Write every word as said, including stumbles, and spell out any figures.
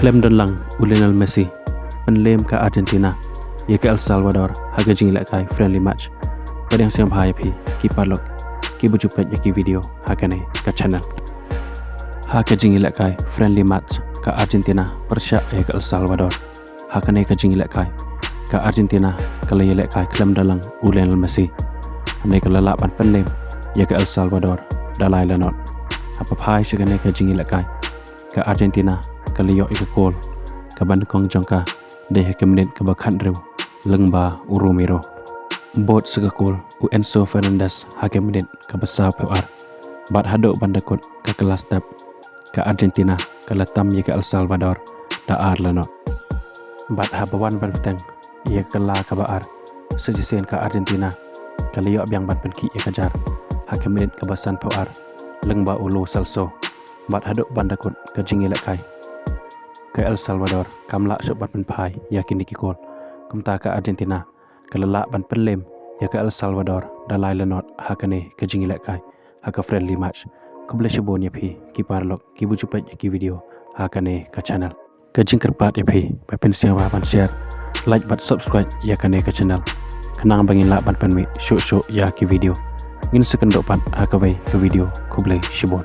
Khlem don lang u Lionel Messi, pynlem ka Argentina ïa ka El Salvador ha ka jingïalehkai friendly match. Pdiang sngewbha ïa phi ki paralok kiba ju peit ïa ki video ha kane ka channel. Ha ka jingïalehkai friendly match ka Argentina pyrshah ïa ka El Salvador. Ha kane ka jingïalehkai ka Argentina ka la ïalehkai khlem don lang u Lionel Messi. Hynrei ka la lah ban pynlem ïa ka El Salvador da lai la not. Haba phai sha kane ka jingïalehkai ka Argentina ka la ïoh ïa ka kol kaba nyngkong jong ka dei ha ka minit kaba khathynriew lyngba u Romero. Bud sa ka kol u Enzo Fernandez ha ka minit kaba sawphew ar. Bad haduh ban da kut ka kylla step ka Argentina ka la tam ïa ka El Salvador da ar la not. Bad haba wan ban bteng ïa ka kylla kaba ar, sa shisien ka Argentina ka la ïoh biang ban pynkhih ïa ka jar ha ka minit kaba sanphew ar lyngba u Lo Celso. Bad haduh ban da kut ka jingïalehkai ka El Salvador kam lah shuh ban pynphai ïa kine ki kol. Kumta ka Argentina ka la lah ban pynlem ïa ka El Salvador da lai la not ha kane ka jingïalehkai ha ka friendly match. Khublei shibun ïa phi ki paralok kiba ju peit ïa ki video ha kane ka channel. Ka jingkyrpad ïa phi ba phin sngewbha ban share, like bad subscribe ïa kane ka channel khnang ba ngin lah ban pynmih shuh shuh ïa ki video. Ngin sa kynduh pat ha kawei ka video. Khublei shibun.